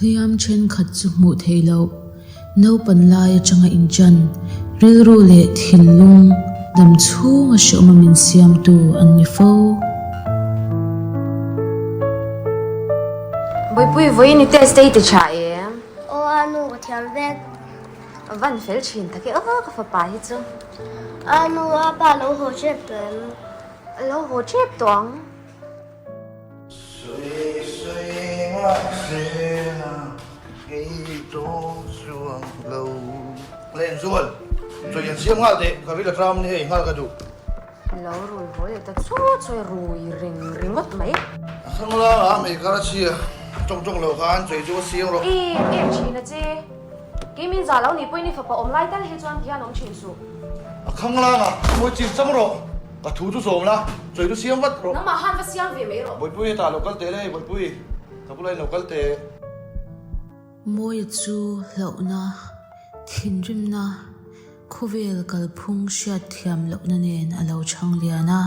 Hliam thenkhat chu hmuh theih loh, naupan lai atanga inṭan, rilru leh thinlung dam chhunga hreawma min siamtu an ni fo. Bawihpui vawiin i test te i ti tha em? Aw a nu ka thiam vek. A van fel thin tak e aw ka fapa hi chu. A nu a pa lo haw tep tawh em? A lo haw tep tawh ang. Sawi sawi mahsela kei tawng chuang lo. Lenzual, chawi an siam nghal teh, ka ril a tram ni hei nghal ka duh. Lo rui haw leh ta chu chawi rui reng ringawt mai. A thlang langa mei kar a chhia, tawng tawng lo khan chawi chu a siam rawh. I em thin a che, kei min za lo ni pawhin i fapa awm lai tal hi chuan tihian awm thin suh. A khang langa mawi chin chang rawh. Ka thu chu zawm la, chawi chu siam vat rawh. Nangmah khan va siam ve mai rawh. Bawihpui hetah lo kal teh le, Bawihpui, ka bula in lo kal teh. Mawia chu hlauhna, thinrimna, khawvel kalphung hriat thiam lohna nen a lo chhang lian a.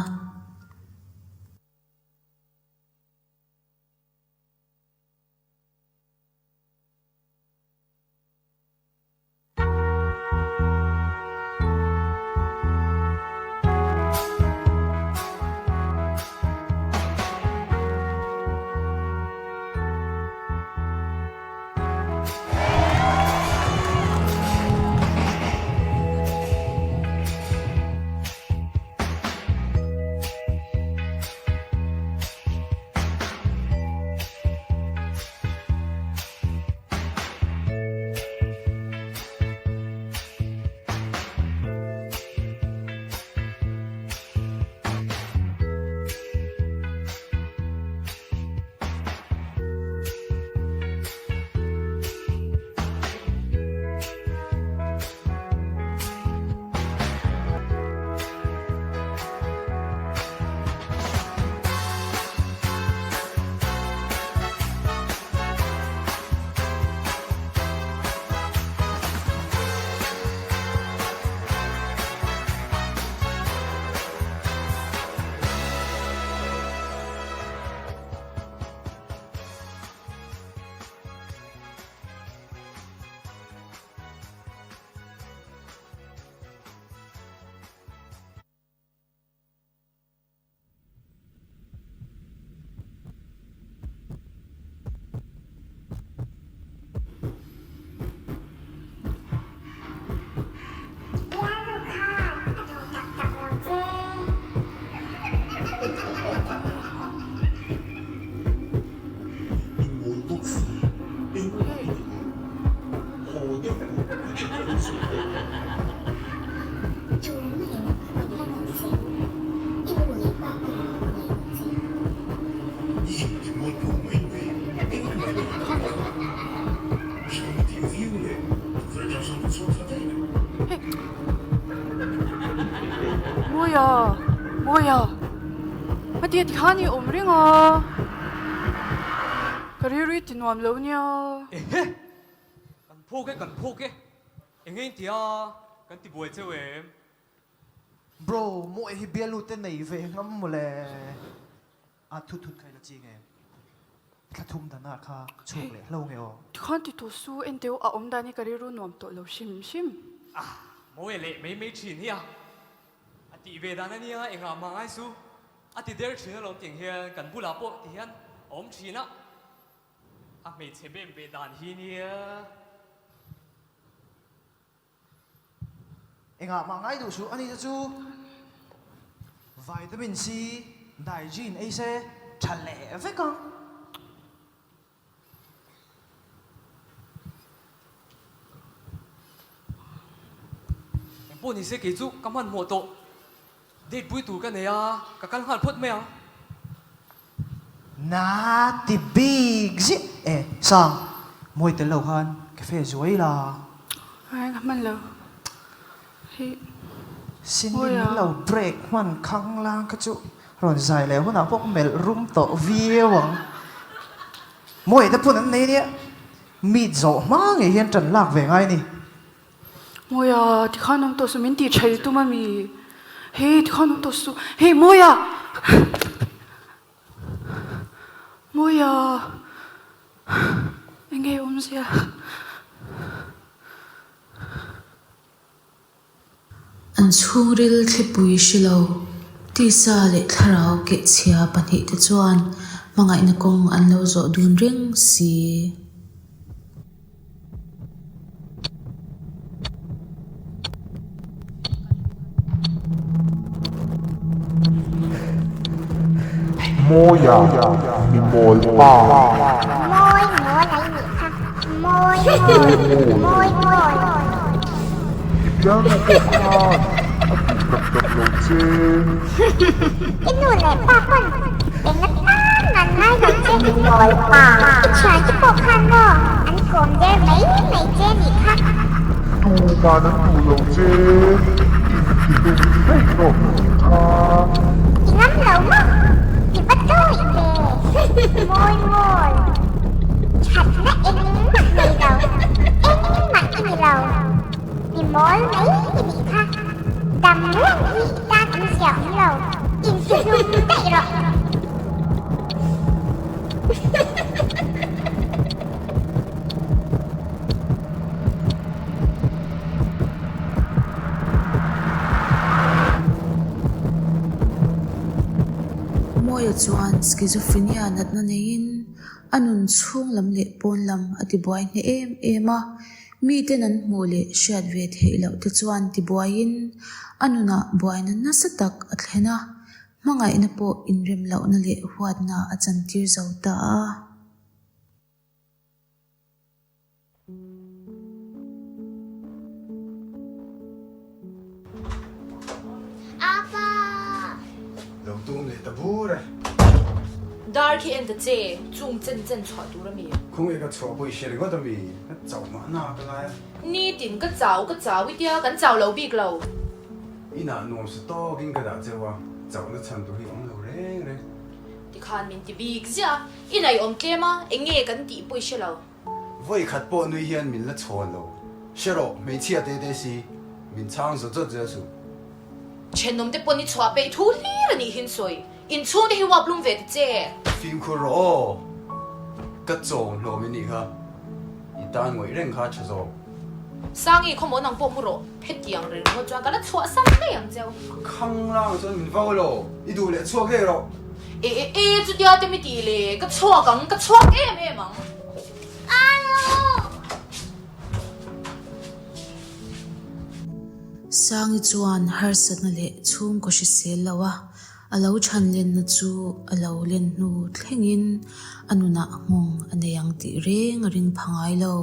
Mawia, Mawia, heti ti khan i awm reng a, ka rilru i ti nuam lo nia. Ehe! Kan phuk e, kan phuk e. Enge in tia kan ti buai cheu em? Bro, mawi hi bialu te nei ve ngam mawle. A thut thut kha i la ching em? Thla thum dan ah kha chhuak leh hlo nge aw? Tikhan ti tawh su, en teu a awm dan hi ka rilru nuam tawh lo hrim hrim. Ah, mawi leh mai mai thin hi a. A tih ve dan a nia, engah mah ngai su. A ti der thin alawm tiang hian kan bulah pawh ti hian a awm thin a. A hmeichhe bem ve dan hi nia. Engah mah ngai duh suh ani te chu Vitamin C, Digene ei se tha leh vek ang. Engpawh ni se kei chu ka hmanhmawh tawh. Date pui tur ka nei a, ka kal nghal phawt mai ang. Na ti bik ziah e Sang, mawi tel lo khan cafe zuai la. Ai ka hman lo hi. Cindy min lo break hman khang lang kha chu rawn zai leh hunah pawh ka melh rum tawh viau ang. Mawi te phun an nei nia, meet zawh hma ngei hian ṭan lak ve ngai ni. Mawia, tikhan awm tawh suh, min tih tha i tum a mi? Hei, tikhan awm tawh suh, hei Mawia! Mawia! Enge awmzia? An chhungril thlipui hre lo, tisa leh thlarau kehchhia pahnihte chuan hmangaihna kawng an lo zawh dun reng si. Mawia mi mawl pa. Mawi mawl ai nih kha. Mawi mawl mawi mawl. I bialnu pawh khan a duh tak tak lo che. I nu leh pa pawn eng atan an ngai lo che. Mi mawl pa. I thiante pawh khan maw an kawm der mai mai che nih kha. Tuman an duh lo che. Intihlum daih rawh kha. I ngam lo maw? I va tawih ve. Mawi mawl. Thatna engmah nei lo. Engmah i ni lo. Mi mawl mai i nih kha. Dam reng hi i tan awmzia awm lo. Intihlum daih rawh. Mawia chuan schizophrenia natna neiin a nun chhung lam leh pawn lam a tibuai hneh em em a, miten an hmuh leh hriat ve theih loh te chuan tibuaiin a nunah buaina nasa tak a thlen a, hmangaihna pawh inrem lohna leh huatna a chantir zo ta a. Apa! Lo tum leh ta bur e. Dar khi en ta che, chung chen chen chhuah tur a mi. Khawnge ka chhuah pawh i hre ringawt a mi, ka chauh mahna ka lai a. Nitin ka chau ka chau i tia kan chau lo bik lo. Inah nuam sa tawkin ka dah cheu a, chauhna chhan tur hi awm lo reng reng. Tikhan min ti bik ziah a, i naih awm tlem a, eng nge kan tih pawh i hre lo. Vawi khat pawh nui hian min la chhawn lo. Hre rawh, hmeichhia te te si, min chhang zawt zawt zel suh. Thenawm te pawn i chhuah peih thu hlir a nih hin sawi. Inchhung te hi uap lum ve ta che. Fimkhur rawh aw, ka chawm hlawm i nih kha. I tan ngawih reng kha tha zawk. Sangi, khawmaw nang pawh mu rawh. Hetiang ringawt chuan ka la chhuah san daih ang cheu. Ka khang lang chuan min vau lo, i duh leh chhuak daih rawh. E e e, chutia te mi tih le, ka chhuak ang, ka chhuak em em ang. Sangi chuan harsatna leh chhungkaw hrisel lo a, a lo chhan lenna chu a lo len hnu thlengin a nunah nghawng a nei ang tih reng a ring pha ngai lo.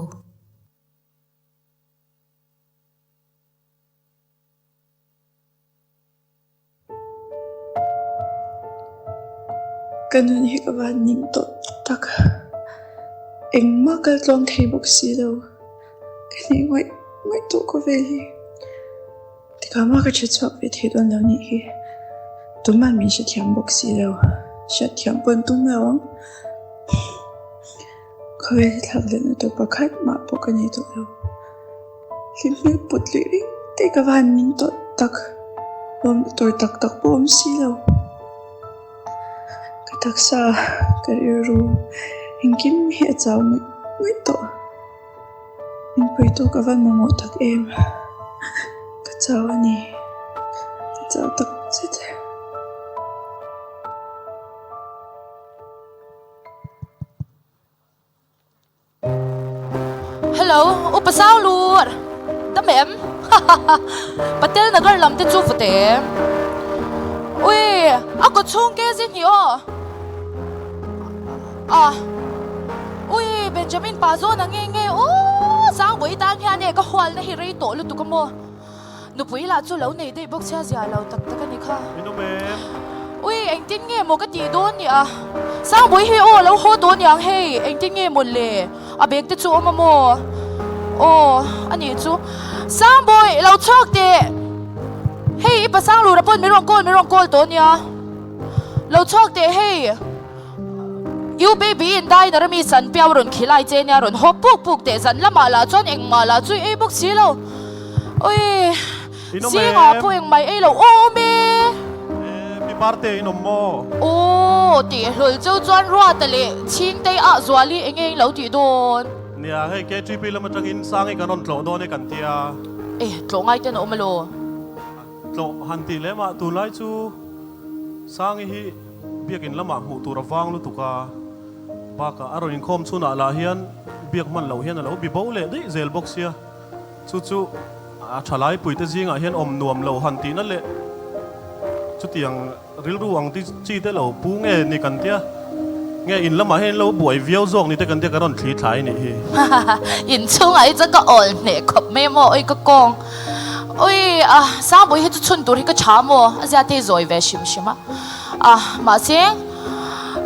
Ka nun hi ka van ning tawh tak engmah kal tlawm thei bawk si lo ka hne ngawih ngawih tawh khawvel hi tikah mah ka hre chhuak ve thei dawn lo nih hi tuman min hrethiam bawk si lo hriatthiam pawn tum lo ang. Khawvel hi thlak lehna tur pakhat mah pawh ka nei tawh lo. Hlim hmel put luih ring te ka van ning tawh tak, lawmna tur tak tak pawh awm si lo. Ka taksa, ka rilru, engkim hi a chau ngawih ngawih tawh. Min puitu ka van mamawh tak em, ka chau a ni, ka chau tak zet. Hello, Upa Saulur! Dam em? Patel Nagar lam te chu vute em? Ui, a kaw chhung ke zin hi aw. Ah, ui, Benjamin pa zawn ang nge nge aw, Sangbawi tan hian e ka hualna hi rei tawh lutuk a maw? Nupui lah chu lo nei daih bawk sia zia lo tak tak a ni kha. Min awm em? Ui, engtin nge maw ka tih dawn ni a? Sangbawi hi aw lo haw tawh niang hei, engtin nge maw le? A bag te chu awm a maw? Aw, a nih chu. Sangbawi, lo chhuak teh! Hei, i pasang lura pawn min rawn call, min rawn call tawh nia. Lo chhuak teh hei. U baby in diner a mi san piau rawn khilai che nia rawn haw puk puk teh zan lamah lah chuan engmah lah chu i ei bawk si lo. Ui zingah pawh engmah i ei lo awm e. Pi Parte in awm maw? Aw tih hlawl cheu chuan Ruata leh Chhingtei ah Zuali enge in lo tih dawn? Nia, hei KTP lam atangin Sangi kan rawn tlawh dawn e kan tia. E, tlawh ngai ten a awm elaw? Tlawh han tih lem ah tunlai chu Sangi hi biakin lamah hmuh tur a vang lutuk a, bakah a rawn inkhawm chhunah lah hian biak hman loh hian a lo bi bo leh daih zel bawk sia. Chu chu a thalai puite zingah hian awm nuam lo han tihna leh chutiang rilru ang chi te lo pu nge ni kan tia, nge in lamah hian in lo buai viau zawk ni te kan tia kan rawn thli thlai nih hi. Inchhungah hi chuan ka awl hneh khawp mai maw oi ka kawng oi a Sangpui hi chu chhun tur hi ka tha maw a zia te zawi ve hrim hrim a a mahse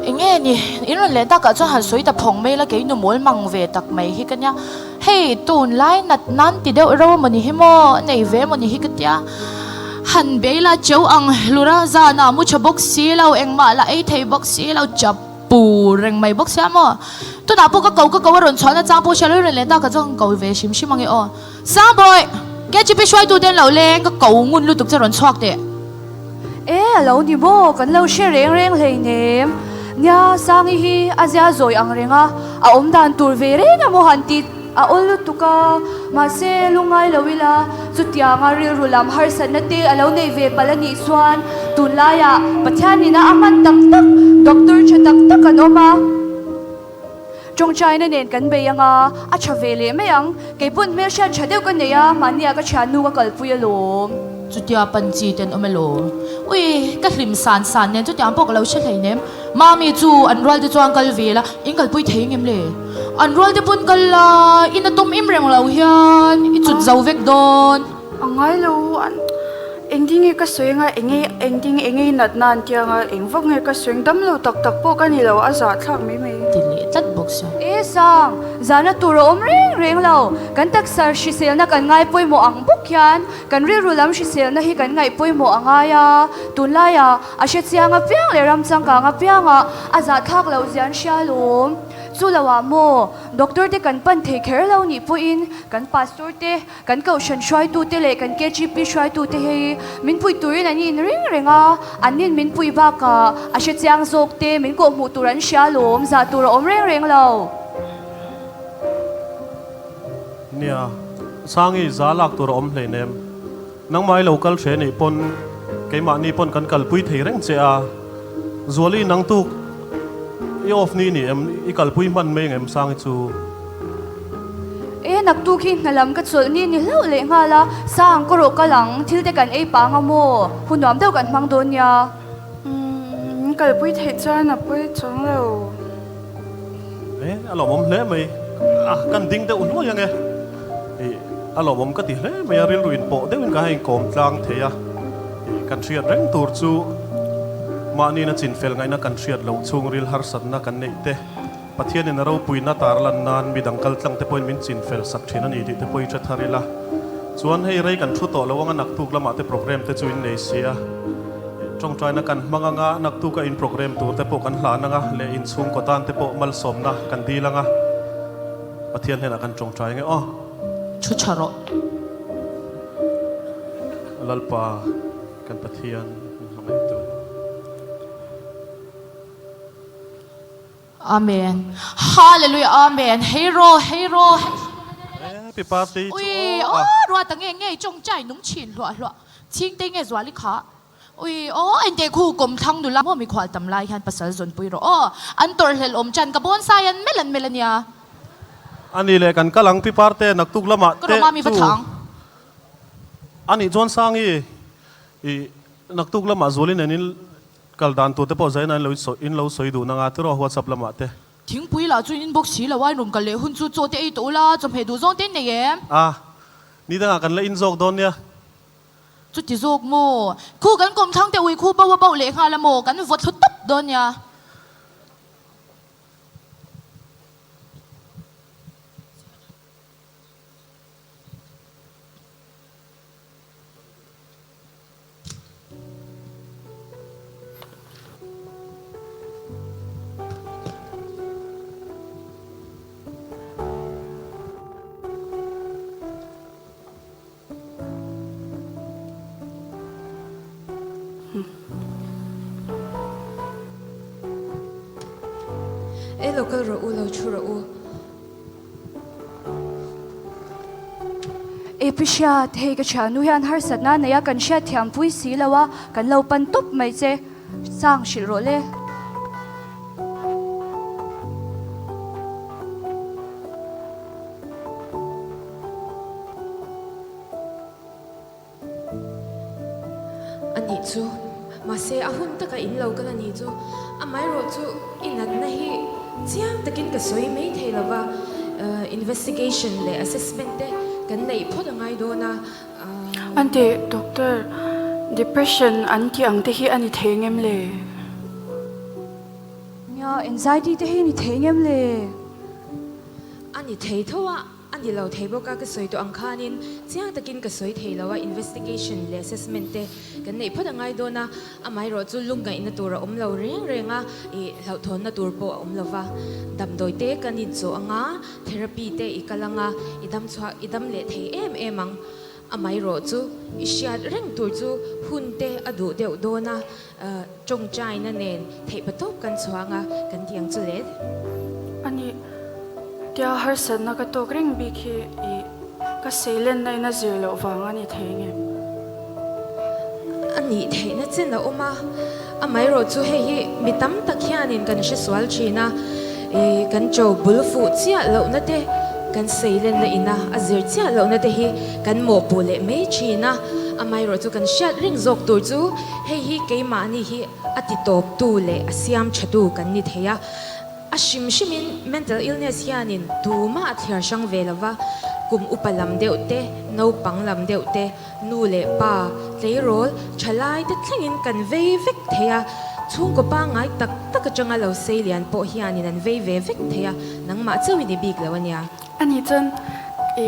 eng nge ni in rawn len takah chuan han sawi ta phawng mai la kei nu mawl mang ve tak mai hi ka nia. Hei tunlai nat nan ti deuh ro maw ni hi maw, nei ve maw ni hi ka tia. Han bei la cheu ang hlura zanah mu tha bawk si lo, engmah la ei thei bawk si lo, chap pur reng mai bawk sia maw. Tunah pawh ka ko ka ko a rawn chhuahna chang pawh hria lo reng leh ta ka chuan ka ko ve hrim hrim ange aw. Sangbawi! KGP hruaitu ten lo leng ka ko ngun lutuk che rawn chhuak teh. E a lo ni maw, kan lo hre reng reng hleinem. Nia, Sangi hi a zia zawi ang reng a, a awm dan tur ve reng emaw han ti a awl lutuk a, mahse lungngai lo ila chutianga rilru lam harsatna te a lo nei ve palh a nih chuan tunlaiah Pathianina a hman tak tak doctor tha tak tak an awm a. Tawngtaina nen kan bei anga, a tha ve leh mai ang. Kei pawn hmelhriat tha deuh ka nei a, mahnia ka thiannu ka kalpui alawm. Chutia pan chi ten awm elaw? Ui, ka hlim san san nen chutiang pawh ka lo hre hleinem. Mami chu an rual te chuan kal ve la, in kalpui thei ngem le? An rual te pawn kal la, in a tum im reng lo hian i chut zo vek dawn. A ngai lo, engtin nge ka sawi anga, enge engtin enge i natna an tia anga, eng vak nge ka sawi ang, dam lo tak tak pawh ka ni lo, a zahthlak mai mai. Ti leh tlat bawk sia. E Sang, zahna tur a awm reng reng lo, kan taksa hriselna kan ngai pawimawh ang bawk hian kan rilru lam hriselna hi kan ngaih pawimawh a ngai a, tunlaiah a hrechiang apiang leh ram changkang apiangah a zahthlak loh zia an hria alawm. Chu loah maw, doctor te kan pan thei kher lo nih pawhin kan pastor te, Kan kohhran hruaitute leh kan KGP hruaitute hi min pui turin an inring reng a, an nin min pui bakah a hre chiang zawk te min kawhhmuh tur an hria alawm, zah tur a awm reng reng lo. Nia, Sangi za lak tur a awm hleinem. Nangmah i lo kal hre nih pawn keimahni pawn kan kalpui thei reng che a. Zuali nang tuk i off ni ni em i kalpui hman mai ngem Sangi chu. E naktuk hi hna lam ka chawlh ni ni hlauh leh nghal a, Sang ka rawh kal ang, thil te kan ei pang a maw, hun nuam deuh kan hmang dawn nia. Umm min kalpui theih chuan a pawi chuang lo. E a lawmawm hle mai, a kan ding deuh hluai ange. Ih a lawmawm ka ti hle mai a, rilru in pawh deuhin ka hei inkawm tlang thei a, ih kan hriat reng tur chu mahniin a chinfel ngaihna kan hriat loh chhungril harsatna kan neih te, Pathianin a ropuina tarlan nan midang kal tlang te pawhin min chinfel sak thin a ni tih te pawh i hre thar ila. Chuan hei rei kan thu tawh lo anga naktuk lamah te program te chu in nei si a, tawngtaina kan hmang anga naktuka in program tur te pawh kan hlan anga leh inchhungkaw tan te pawh malsawmna kan dil anga Pathian hnenah kan tawngtai ange aw. Thu tha rawh. Lalpa kan Pathian min hmangaihtu. Amen. Hallelujah Amen. Hei rawh hei rawh. Happy birthday chu Ui aw. aw ruata nge nge tawngtai nung thin hluah hluah. Chhingte nge Zuali kha. Ui aw engteh khu kawm thlang nula maw mikhual tam lai hian pasal zawn pui rawh aw an tawrh hlelh awm chan ka bonsai an mel an mel ania. Ani leh kan kal ang pi parte naktuk lamah Ka te rawma mi va chu thla ang. Ani chuan Sangi i naktuk lamah Zuali nen in kal dan tur te pawh zaina in lo in lo sawi duh nanga tiraw WhatsApp lamah te. Thingpui lah chu in inbox si lo a in rawn kal leh hun chu chaw te ei tawh ula chawhmeh duh zawng te in nei em? A ni dangah kan la in zawk dawn nia. Chuti zawk maw? Khu kan kawm thlang te ui khu bo a bo leh nghal a maw? Kan vaw thlu tawp dawn nia. E lo kal rawh u, lo thu rawh u. E Pi Hriat, hei ka thiannu hian harsatna a nei a, kan hriat thiam pui si lo a, kan lo pan tawp mai che. Sang hrilh rawh le. A nih chu. Mahse, a hun taka in lo kal a nih chu. Amaherawh chu i natna hi chiang takin ka sawi mai thei lo va, investigation leh assessment te kan neih phawt a ngai dawn a. An ti, Doctor, depression an tih ang te hi a ni thei ngem le? Nia, anxiety te hi a ni thei ngem le? A ni thei tho a. A ni lo thei bawk a, ka sawi tawh ang khanin chiang takin ka sawi thei lo a, investigation leh assessment te kan neih phawt a ngai dawn a, amaherawh chu lungngaihna tur a awm lo reng reng a, ih hlauhthawnna tur pawh a awm lo va, damdawi te kan inchawh ang a, therapy te i kal ang a, i dam chhuah i dam leh thei em em ang, amaherawh chu i hriat reng tur chu hun te a duh deuh dawn a, Tawngtaina nen theih patawp kan chhuang a, kan ti ang chu le. A nih, tia harsatna ka tawk reng bik hi i ka seilenna in a zir loh vang a ni thei nge? A nih theihna chen a awm a, amaherawh chu hei hi mi tam tak hianin kan hre sual thin a, i kan cho bul fuh chiah lohna te, kan seilenna ina a zir chiah lohna te hi kan mawhpuh leh mai thin a, amaherawh chu kan hriat reng zawk tur chu Hei hi keimahni hi a ti tawptu leh a siam thatu kan ni thei a. A hrim hrimin mental illness hianin tumah a thliar hrang ve lo va, kum upa lam deuh te, naupang lam deuh te, nu leh pa, tleirawl, thalai te thlengin kan vei vek thei a. Chhungkaw pangngai tak tak atanga lo sei lian pawh hianin an vei ve vek thei a, nangmah chauh i ni bik lo a nia. A nih chuan i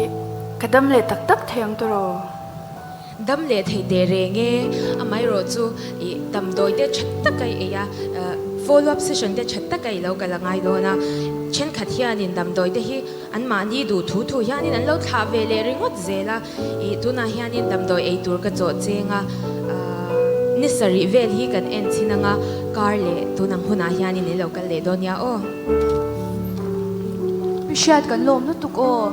ka dam leh tak tak thei ang tawh. Dam leh thei teh reng e, amaherawh chu ih damdawi te tha tak a i ei a, follow up session te tha tak a i lo kal a ngai dawn a, thenkhat hianin damdawi te hi anmahni duh thu thu hianin an lo thlah ve leh ringawt zel a, ih tunah hianin damdawi ei tur ka chawh cheng a, ni sarih vel hi kan en chhin ang a, kar leh tun ang hunah hianin i lo kal leh dawn nia aw. Pi Hriat kan lawm lutuk aw.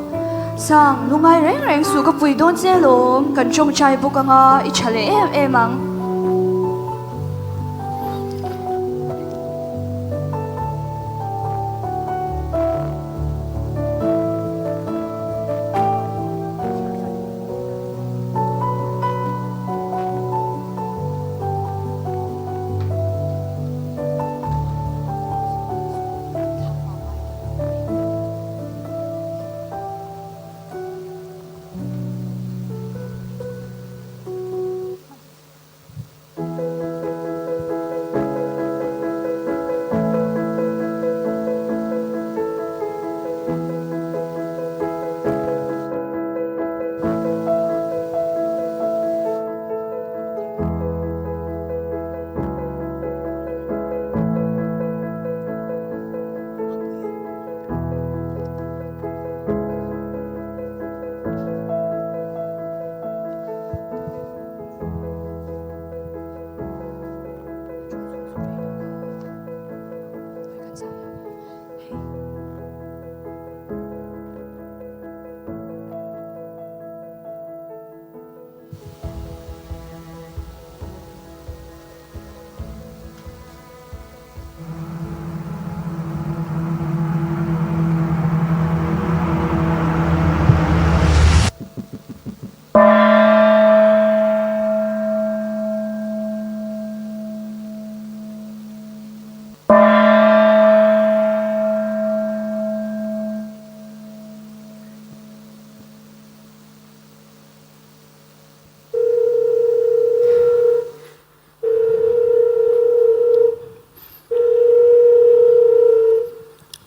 Sang, lungai reng reng suh ka pui dawn che alawm, kan tawngtai bawk anga i tha leh em em ang.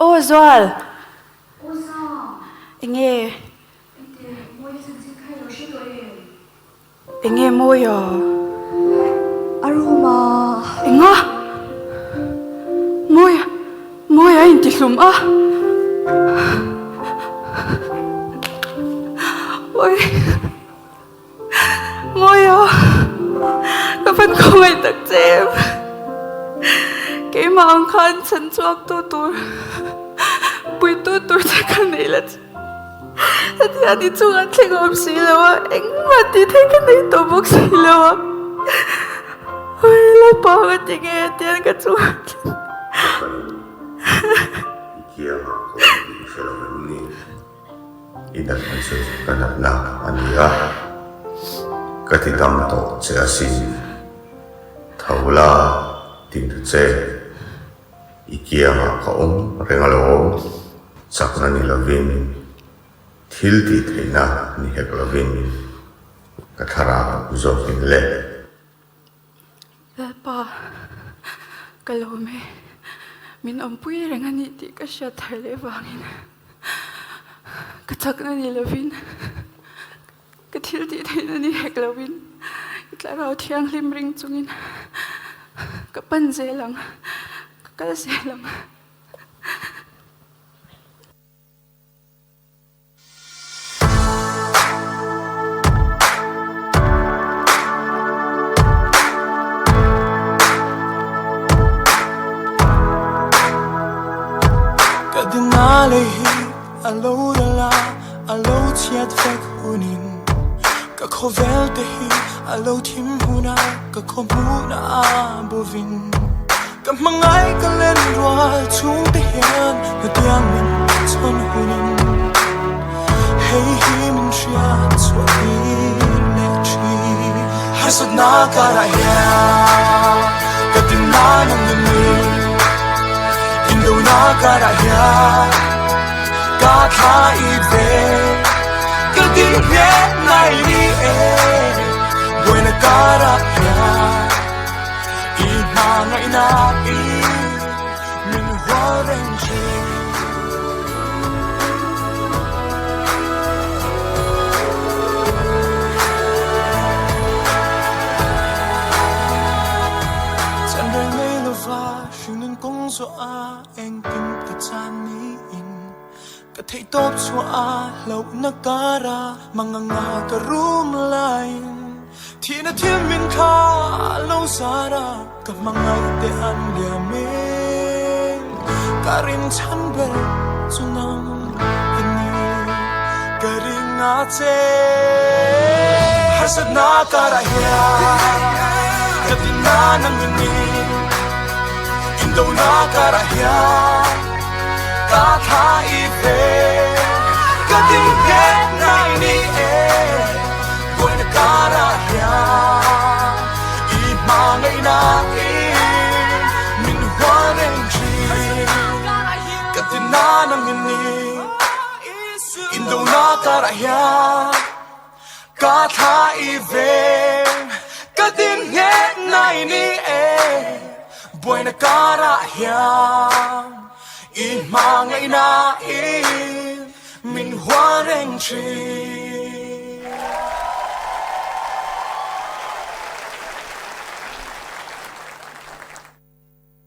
Aw Zual! Aw Zam! Enge? Engte, Mawia chanchin kha i lo hre tawh em? Enge Mawia? A room a. Enga? Mawia, Mawia a intihlum a. Awi. Mawia, ka van khawngaih tak che em? Keimah ang khan chhan chhuak tu tur, puitu tur che ka nei la che. Hetiang ni chung an thleng awm si lo a, engmah tih theih ka nei tawh bawk si lo a. Hawi Lalpa ka ti nge hetiang ka chungah thleng. I kiangah ka awm tih i hre lo em ni? I natna chu ka natna a ni a, ka ti dam tawh che asin. Tho la, ti ta che. I kiangah ka awm reng alawm, chakna ni lovin, thil tih theihna ni hek lovin, ka thlarau zawkin le. Lalpa, ka lawm e, min awmpui reng a nih tih ka hriat thar leh vangin ka chakna ni lovin, Ka thil tih theihna ni hek loin i tlarau thianghlim ring chungin ka pan zel ang, ka kal zel ang. Ka dinna lei hi a lo ral a, a lo chhiat vek hunin Ka khawvel te hi a lo thim hun a, ka khaw hmun a bovin Ka hmangaih ka len rual chhung te hian hetiang min chhawn hunin Hei hi min hriat chhuah tir leh thin Harsatna karah hian ka tinna nang ni mi Indona karah hian ka thla i ve Ka ding nghet nai ni e buaina karah hian i hmangaihna i min hual reng thin. Chan reng nei lova hringnun kawng zawh a engkim ka chan niin ka theih tawp chhuah a hlauhna kara manganga ka rum laiin Thihna thil min kha lo zar a, ka hmangaih te an liam em. Ka rin chhan ber chu nang i ni, ka ring a che. Harsatna karah hian ka tinna nang i ni, indona karah hian ka thla i ve. Ka ding nghet na i ni e. Buaina karah hian i hmangaihna in min hual reng thin. Ka ti na nang in ni indona karah hian ka thla i veng. Ka tin nghet na i ni e buaina karah hian i hmangaihna in min hual reng thin.